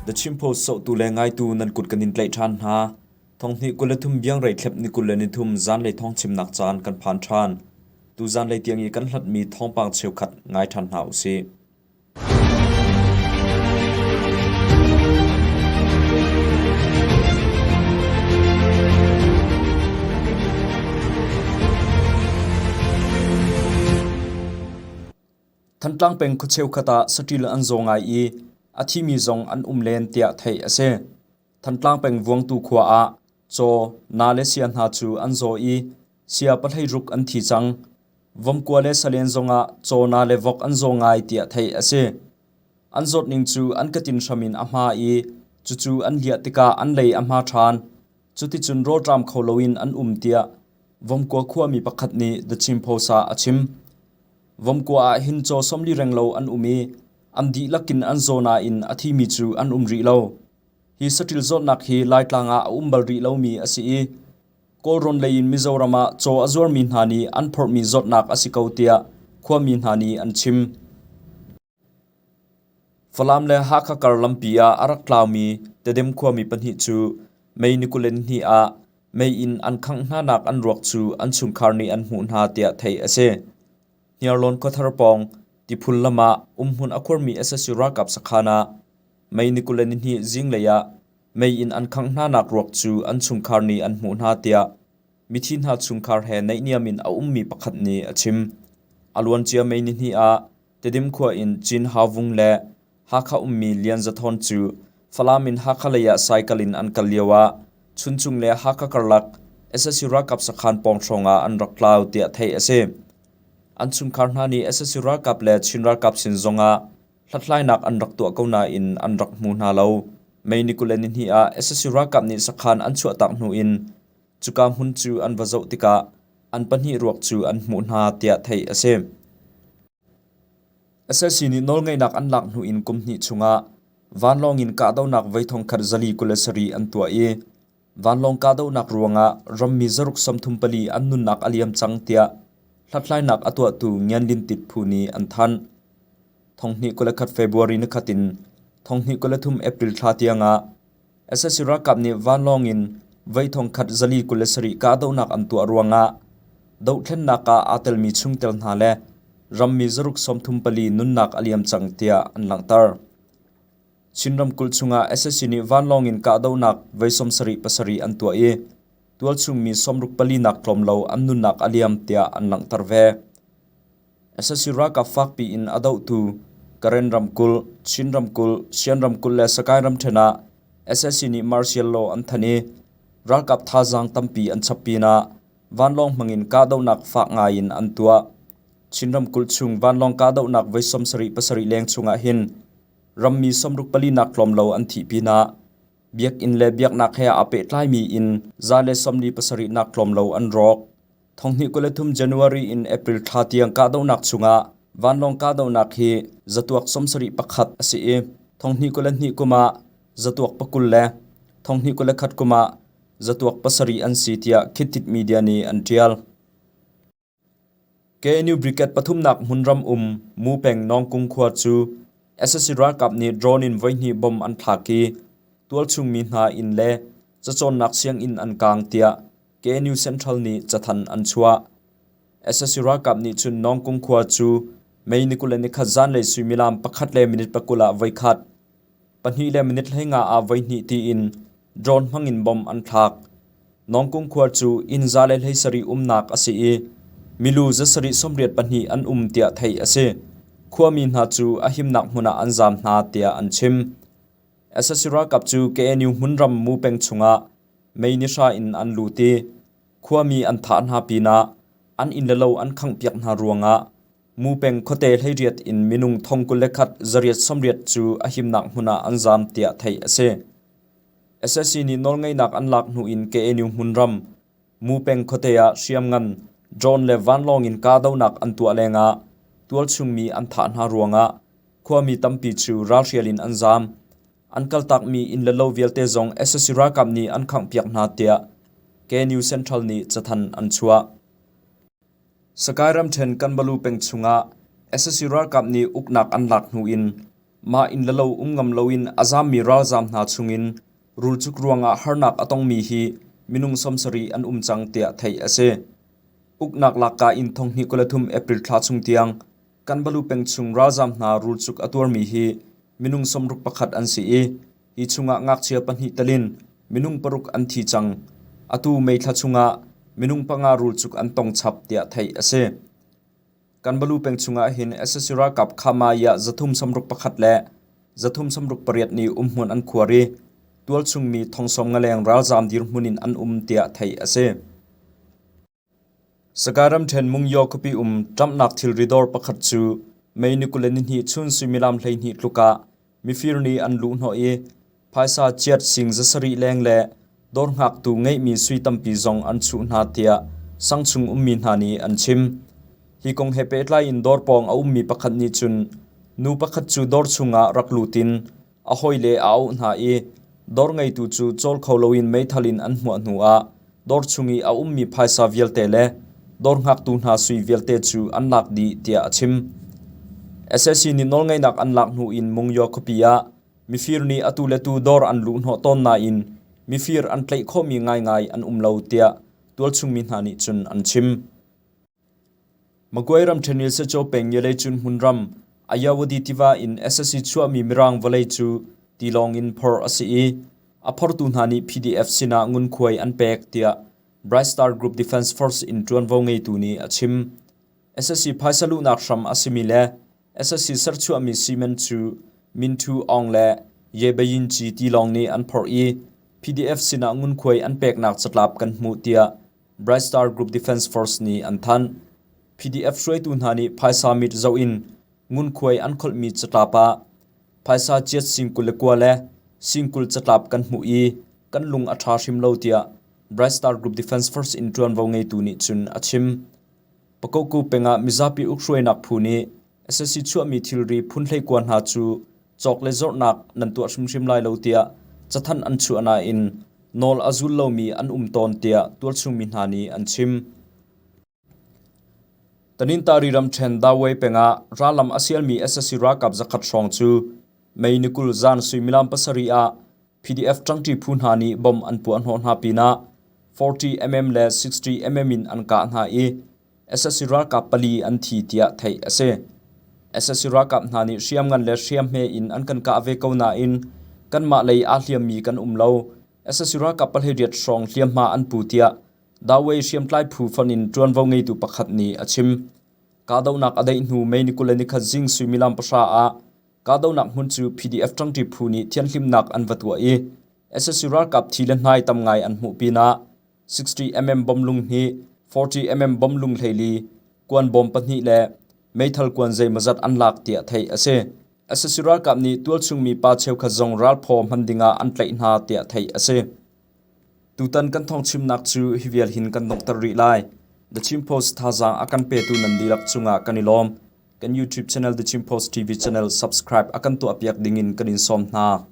The Chin Post sohtu le ngaitu nan kut kan in tlaih ṭhan hna. Thonghnih 23 biangrei thlep ni 23 zanlei thawngchimnak caan kan phan ṭhan. Tu zanlei tiang i kan hlatmi thawngpang cheukhat ngai ṭhan hna usih. Thantlang peng khua cheukhat ah saṭil an zaw ngai i a thimi zong an um len tiah theih a si. Thantlang peng Vuangtu khua ah caw, na le sia hna cu an zaw i sia pahleiruk an thi cang. Vomkua le salen zongah caw, na le vok an zaw ngai tiah theih a si. An zawtning cu an katin hram in a hma i cucu an liah tikah an lei a hma ṭhan. Cuticun rawlṭam kho loin an um tiah Vomkua khuami pakhat nih The Chin Post ah a chim. Vomkua ah hin caw 40 renglo an um i an dihlak in an zaw nain a thimi cu an um rih lo. Hi saṭil zawtnak hi Laitlang ah a um bal rih lomi a si i Kawlrawn lei in Mizoram ah caw a zuarmi hna nih an phorhmi zawtnak a si ko tiah khuami hna nih an chim. Falam le Hakha kar lampi ah a rak tlaumi Tedim khuami pahnih cu May ni 22 ah mei in an khangh hnanak an ruak cu an chungkhar nih an hmuh hna tiah theih a si. Hniarlawn khuathar pawng tiphul lam ah umhmun a khuarmi sac ralkap sakhan ah May ni 22 zinglei ah mei in an khangh hnanak ruak cu an chungkhar nih an hmuh hna tiah mithi hna chungkhar he naihniam in a ummi pakhat nih a chim. A luancia May nihnih ah Tedim khua in Chin Hau Vung le Hakha ummi Lian Za Thawn cu Falam in Hakha lei ah cycle in an kal lio ah Chuncung le Hakha karlak sac ralkap sakhan pawng hrawng ah an rak tlau tiah theih a si. An chungkhar hna nih sac ralkap le Chin ralkap sin zong ah hlathlainak an rak tuah ko nain an rak hmu hna lo. May ni 22 ah sac ralkap nih sakhan an chuahtak hnu in cuka hmun cu an va zoh tikah an pahnih ruak cu an hmuh hna tiah theih a si. Sac nih nawlngeihnak an lak hnu in kum hnih chungah vanlawng in kahdohnak voi 1027 an tuah i vanlawng kahdohnak ruangah rammi zaruk 34 an nunnak a liam cang tiah hlathlainak a tuahtu Ngianlin Tit phu nih an thanh. 2021 February nikhat in 2023 April thla tiangah sac ralkap nih vanlawng in voi 1027 kahdohnak an tuah ruangah dohthlennak ah aa telmi chungtel hna le rammi zaruk 34 nunnak a liam cang tiah an langhter. Chin ramkulh chungah sac nih vanlawng in kahdohnak voi 77 an tuah i tualchung mi 64 nak tlawm lo an nunnak a liam tiah an langhter ve. Sac ralkap fakpi in a dohtu Karen ramkulh, Chin ramkulh, Shan ramkulh le Sagaing ramṭhen ah sac nih martial law an thanh i ralkap thazaang tampi an chap pinah vanlawng hmangin kahdohnak fak ngai in an tuah. Chin ramkulh chung vanlawng kahdohnak voi 77 leng chungah hin rammi 64 nak tlawm lo an thih pinah biakinn le biaknak he aa pehtlaimi inn 147 nak tlawm lo an rawk. 2023 January in April thla tiang kahdohnak chungah vanlawng kahdohnak hi zatuak 71 a si i 2022 kum ah zatuak 20 le 2021 kum ah zatuak 7 an si tiah Khit Thit Media nih an ṭial. KNU Brigade pathumnak hmunram um Mu peng Nawngkung khua cu sac ralkap nih drone in voihnih bomb an thlak i tualchung mi hna inn le cacawnnak sianginn an kaang tiah KNU Central nih cathanh an chuah. Sac ralkap nih cun Nawngkung khua cu May ni 21 zanlei suimilam pakhat le minute 20 ah voikhat, pahnih le minute 15 ah voihnih tiin drone hmangin bomb an thlak. Nawngkung khua cu inn 117 umnak a si i milu 784 an um tiah theih a si. Khuami hna cu a himnak hmun ah an zaam hna tiah an chim. Sac ralkap cu KNU hmunram Mu peng chungah mei ni hra in an lut i khuami an thah hna pinah an inn le lo an khanghpiak hna ruangah Mu peng khuate hleiriat in minung thong 21 zariat sawmriat cu a himnak hmun ah an zaam tiah theih a si. Sac nih nawlngeihnak an lak hnu in KNU hmunram Mu peng khuate ah hriamngan drone le vanlawng in kahdohnak an tuah lengah tualchung mi an thah hna ruangah khuami tampi cu ralhrial in an zaam. An kaltakmi inn le lo vialte zong sac ralkap nih an khanghpiak hna tiah KNU Central nih cathanh an chuah. Sagaing ramṭhen Kanbalu peng chungah sac ralkap nih uknak an lak hnu in. Mah inn le lo um ngam loin a zaammi ralzaam hna chungin rulcuk ruangah harnak a tongmi hi minung 70 an um cang tiah theih a si. Uknak lakka in 2023 April thla chung tiang Kanbalu peng chung ralzaam hna rulcuk a tuarmi hi minung 61 an si i hi chungah ngakchia pahnih telin minung paruk an thi cang. Atu May thla chungah minung panga rulcuk an tong chap tiah theih a si. Kanbalu peng chungah hin sac ralkap Khamaya 361 le 368 nih umhmun an khuar i tualchung mi thongsawm ngaleng ralzaam dirhmun in an um tiah theih a si. Sagaing ramṭhen Mungyaw khuapi um ṭamhnak thilri dawr pakhat cu May ni 22 chun suimilam 12 tluk ah mifir nih an luhhnawh i phaisa ciat sing 700 leng le dawr hngaktu ngeihmi sui tampi zong an chuh hna tiah sangchung ummi hna nih an chim. Hi kong he pehtlai in dawr pawng a ummi pakhat nih cun nu pakhat cu dawr chungah rak lut in a hawile a auh hna i dawr ngeitu cu cawl kho loin meithal in an hmuah hnuah dawr chung i a ummi phaisa vialte le dawr hngaktu hna sui vialte cu an lak dih tiah a chim. Sac nih nawlngeihnak an lak hnu in Mungyaw khuapi ah mifir nih atu le tu dawr an luhhnawh tawn nain mifir an tlaih khawhmi ngaingai an um lo tiah tualchung mi hna nih cun an chim. Magway ramṭhen i Secho peng Yeleicun hmunram Ayawadi tiva in sac chuahmi Mirang vawlei cu tilawng in phorh a si i a phortu hna nih PDF sinah ngunkhuai an pek tiah Bright Star Group Defense Force in ṭuanvo ngeitu nih a chim. Sac phaisa luhnak hram a simi le sac serchuahmi cement cu Minthu Aung le Ye Bayinci tilawng nih an phorh i PDF sinah ngunkhuai an peknak catlap kan hmuh tiah Bright Star Group Defense Force nih an thanh. PDF hruaitu hna nih phaisa mit zoh in ngunkhuai an kholhmi catlap ah phaisa ciat sing 29 le sing 20 catlap kan hmuh i kan lung a ṭha hrim lo tiah Bright Star Group Defense Force in ṭuanvo ngeitu nih cun a chim. Pakokku peng ah mizapi ukhruainak phu nih sac chuahmi thilri phun 19 hna cu cawk le zorhnak nan tuah hrimhrim lai lo tiah cathanh an chuah nain nawl a zul lomi an um tawn tiah tualchungmi hna nih an chim. Tanintari ramṭhen Dawei peng ah rallam a sialmi sac ralkap zakhat hrawng cu May ni 20 zan suimilam pasarih ah PDF ṭangṭi phu hna nih bomb an puah hnawh hna pinah 40mm le 60mm in an kah hna i sac ralkap pali an thi tiah theih a si. Sac ralkap hna nih hriamngan le hriamhme in an kan kah ve ko nain kanmah lei aa hliammi kan um lo. Sac ralkap 18 hrawng hliamhma an pu tiah Dawei hriamtlai phu fonh in ṭuanvo ngeitu pakhat nih a chim. Kahdohnak a daih hnu May ni 21 zing suimilam pahra ah kahdohnak hmun cu PDF ṭangṭi phu nih thianhhlimnak an va tuah i sac ralkap thi le hnai tam ngai an hmuh pinah 60mm bomlung hnih, 40mm bomlung 14, kuan bawm pahnih le meithal kuan zeimawzat an lak tiah theih a si. Sac ralkap nih tualchung mi pa cheukhat zong ralphaw hman dingah an tlaih hna tiah theih a si. Tutan kan thawngchimnak cu hi vial hin kan donghter rih lai. The Chin Post thazaang a kan petu nan dihlak cungah kan i lawm. Kan YouTube channel The Chin Post TV channel subscribe a kan tuahpiak dingin kan in sawm hna.